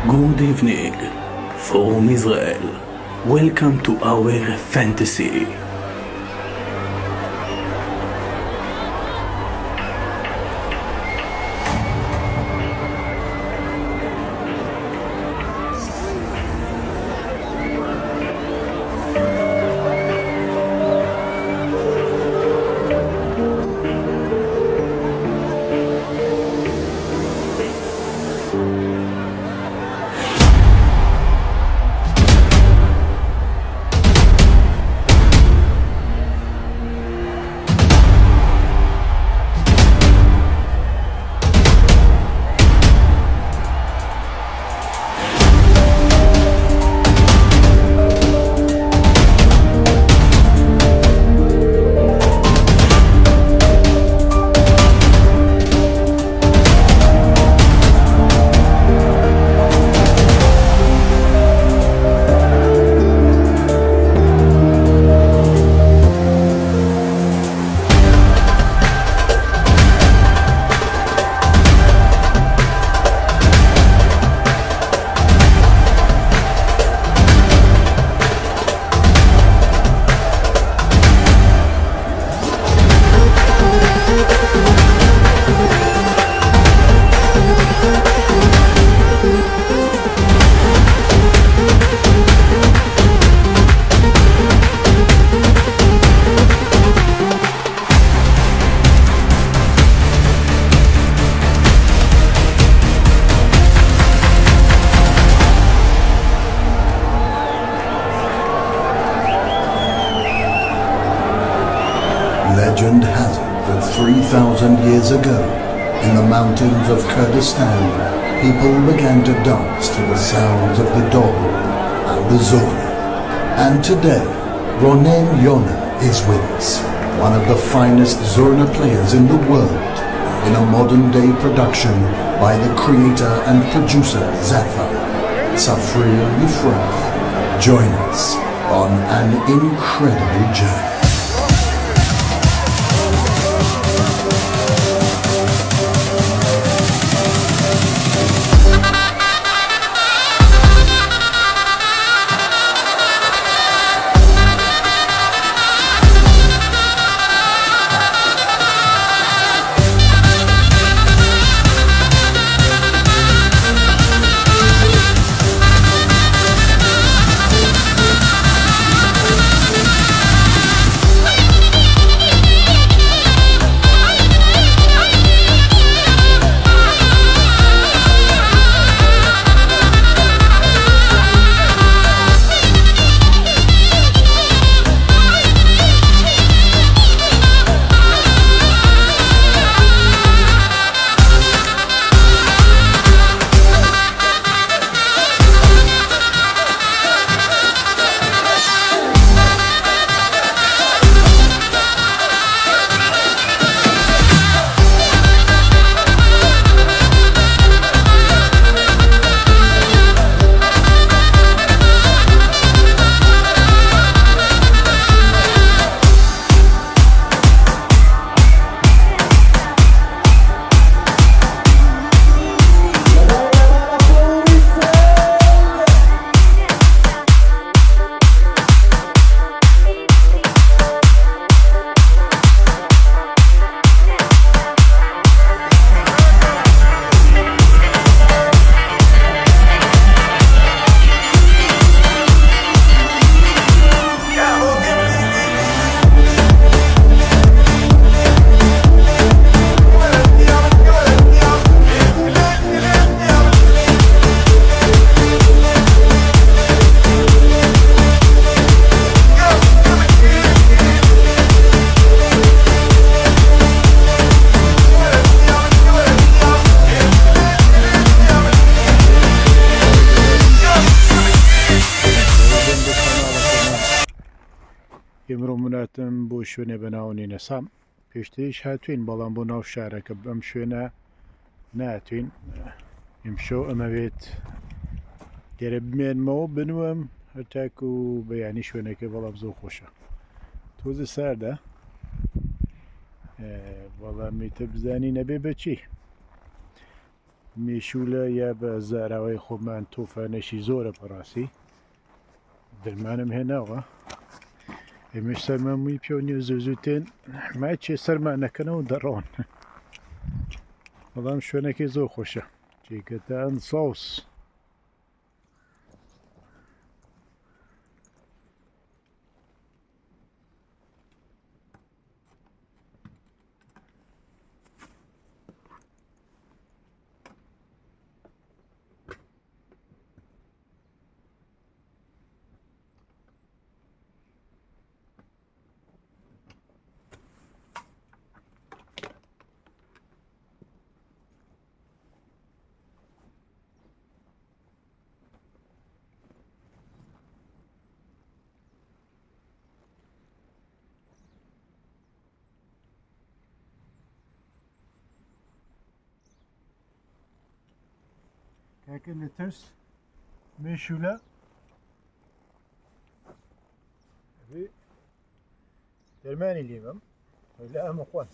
Good evening from Israel. Welcome to our fantasy. Legend has it that 3,000 years ago, in the mountains of Kurdistan, people began to dance to the sounds of the dhol and the zurna. And today, Ronen Yona is with us, one of the finest zurna players in the world, in a modern-day production by the creator and producer Zafar, Tzafrir Yifrach. Join us on an incredible journey. ئمڕۆ من هاتم بۆ شوێنێ بە ناو نینەسام پێشتریش هاتوین بەڵام بۆ ناو شارەکە بەم شوێنە ناتوین ئیمشەو ئەمەوێت لێرە بمێنمەوە بنوم هەتاکو بەیانی شوێنەکە بەڵام زۆر خۆشە تۆزە ساردە بەڵام میتە بزانی نەبێ بەچی. مێشوولە یا بە زاراوەی خۆمان تۆفانێکی زۆرە بەڕاستی دەرمانم هێناوە ئێمەش سەرمان مووی پێوە نیە زوو زوو تێن ماچێ سەرمان نەکەنەوە دەڕۆن بەڵام شوێنەکەی زۆر خۆشە جێگەتان سەوز. کاکە لە ترس مێشولە دەرمانی لێبم لە ئەمە خوان.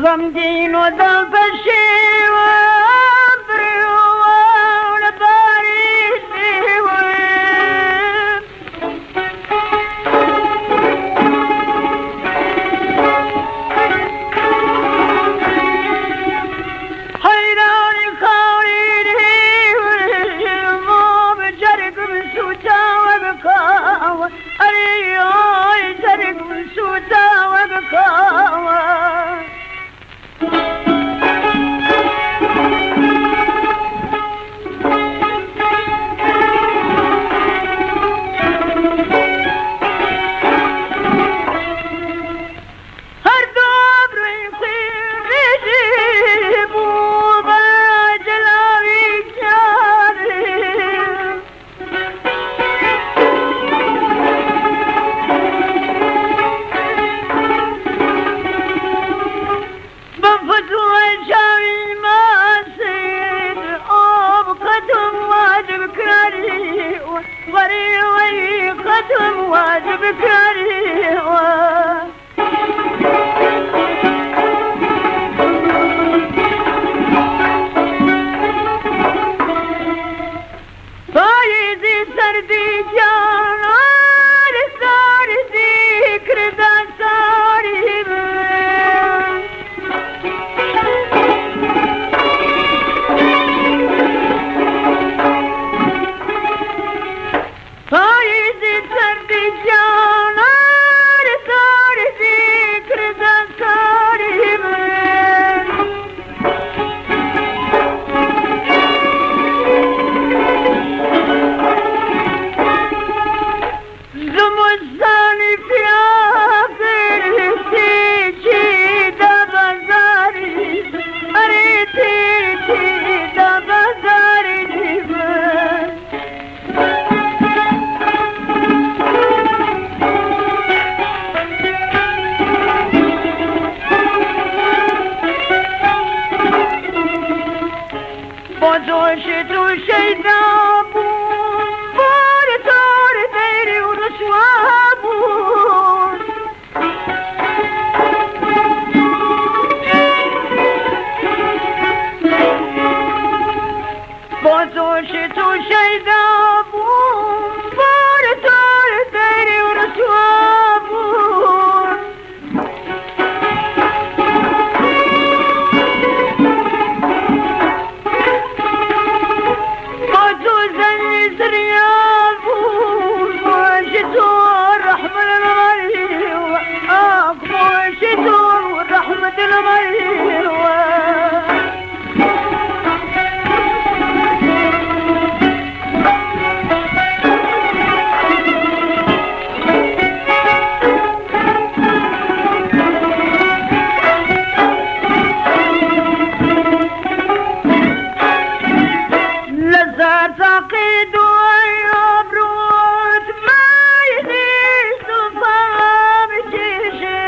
غەمگین و دڵ پەشیوە بڕیوە لە پاریس حەیرانی خاوری جەرگم سووتاوە بکاوە ئەری ئای جەرگم سووتاوە بکاوە. هەر دۆبروی خوێنڕێژی بوو بە جەلاوی گیانم. بەم فتوای چاوی ماست ئاب قەتم واجب کاری وەری قەتم واجب کاری. پاییزی سەردی گیان ساردی کردە ساری من. پاییزی سەردی گیان ساردی کردە ساری من. زمستانی پیاکردی چی دەبەزاری ئەری تیرتی دەبەزاری من. بۆ جۆشت و شەیدا بووم بار تار دەیری و ڕسوا بوون. بۆ جۆشت و شەیدا بووم بار تار دەیری و ڕسوا بوون. لەسەر تاقی دوای ئابڕووت مەیلی زوڵفم کێشێ.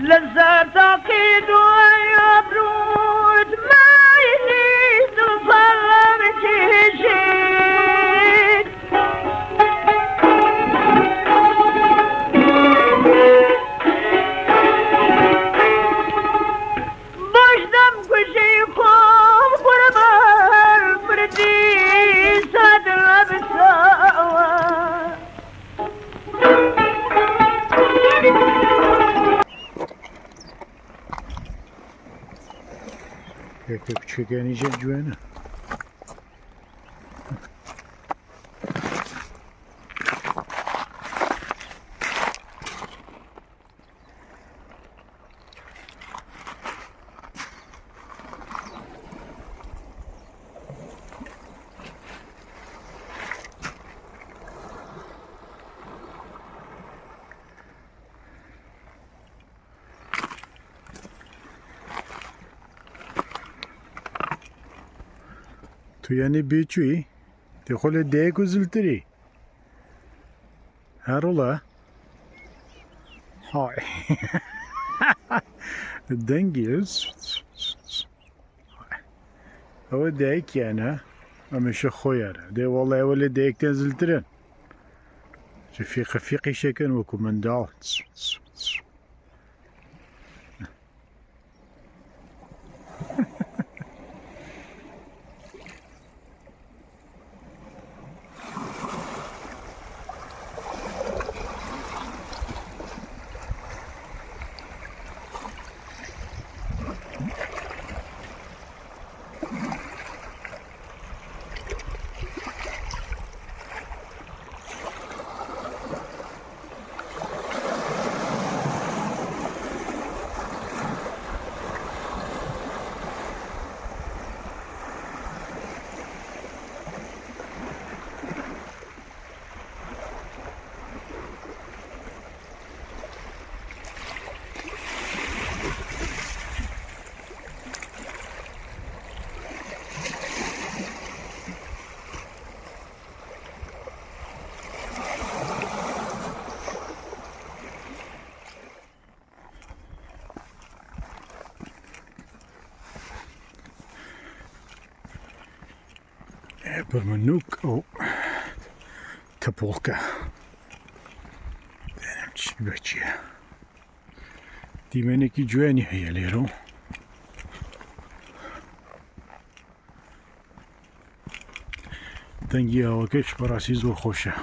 لەسەر تاقی دوای ئابڕووت مەیلی زوڵفم کێشێ. باش دەمکوژی خۆم قوربان مردی سادە بساوە. کاکە کوچکەکانی ژێر جوانە. تو یعنی بێچووی تێخۆ لە دایک و زلتری هەڕڵە های دەنگی ئەوە دایکیانە ئەمەشە خۆیانە دێ وەڵی ئەوە لە دایکتیان زلترن چ فیقە فیقیشەکەن وەکو منداڵ. بەمنوک ئەو تەپۆڵکە دێنم چی بە چییە دیمەنێکی جوێنی هەیە لێرە و دەنگی ئاوەکەش بەڕاستی زۆر خۆشە.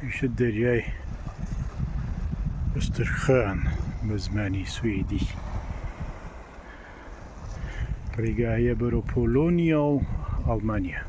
ئیشە دەریای ئوسترخان بە زمانی سویدی ڕێگایە بەرەو پۆلۆنیا و ئەڵمانیا.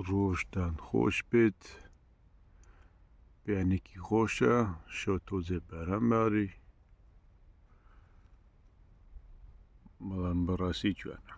ڕۆژتان خۆش بێت. بەیانێکی خۆشە، شەو تۆزێ باران باری، بەڵام بەڕاستی جوانە.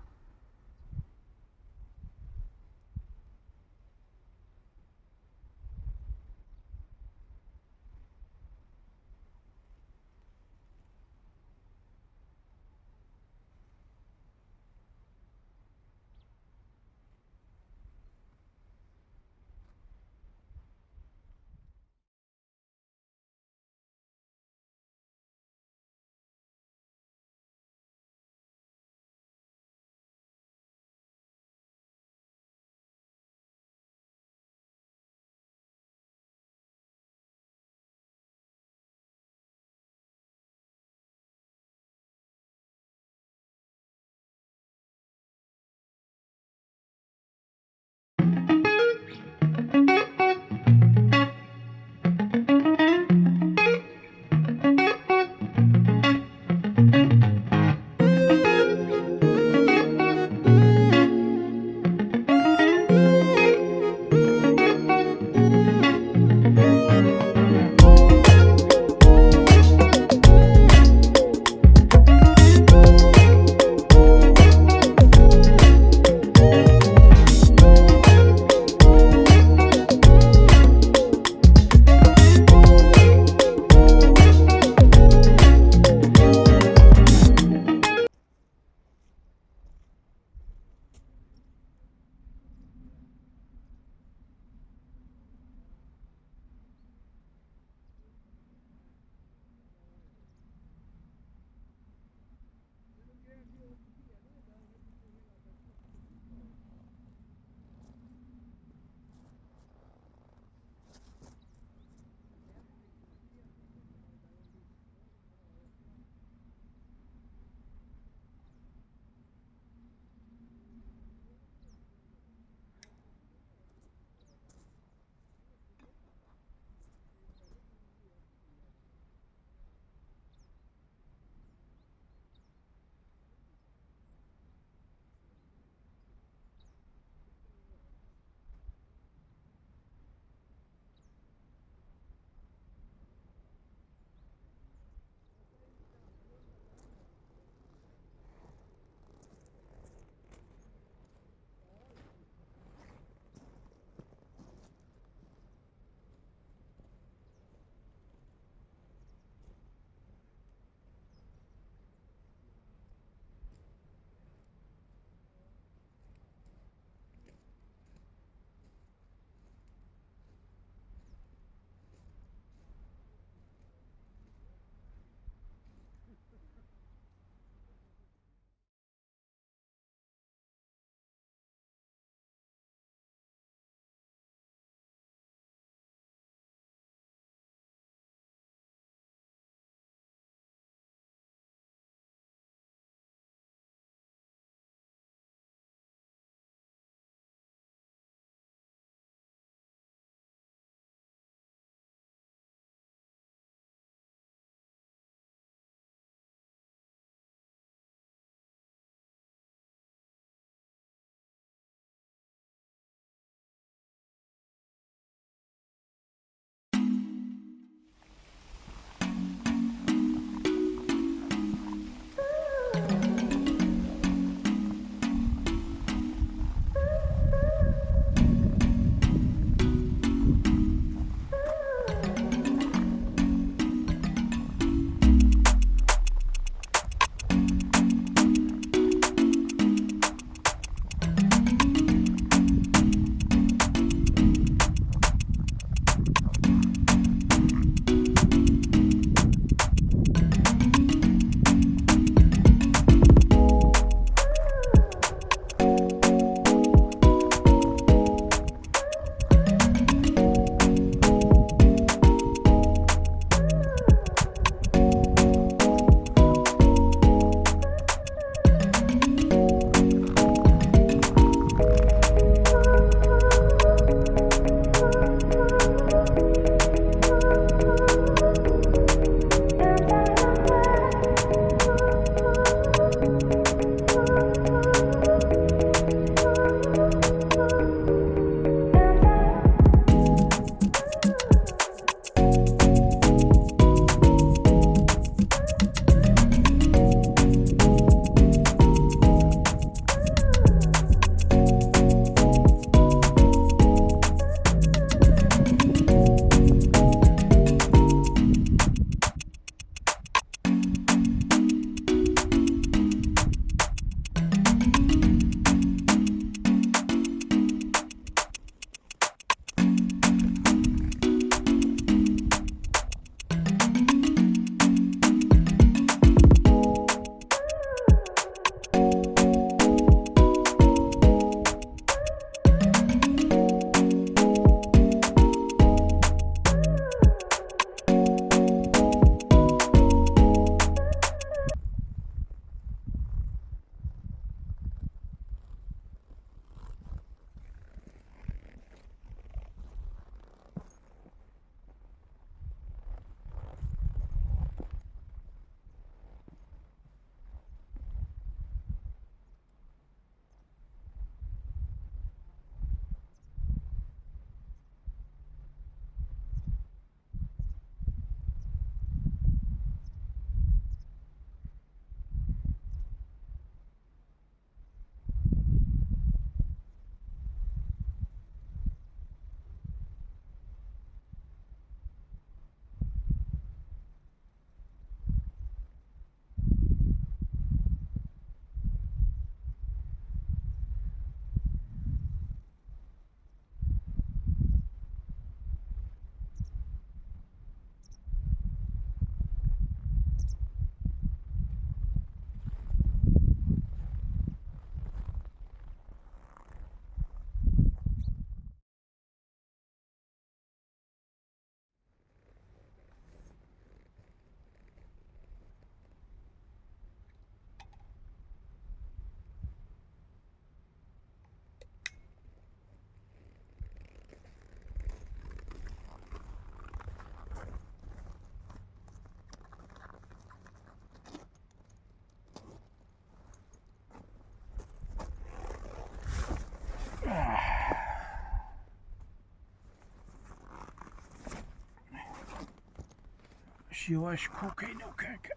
یەواش کۆکەینەوە کاکە.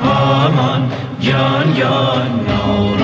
ئامان گیان گیان ناوڕاست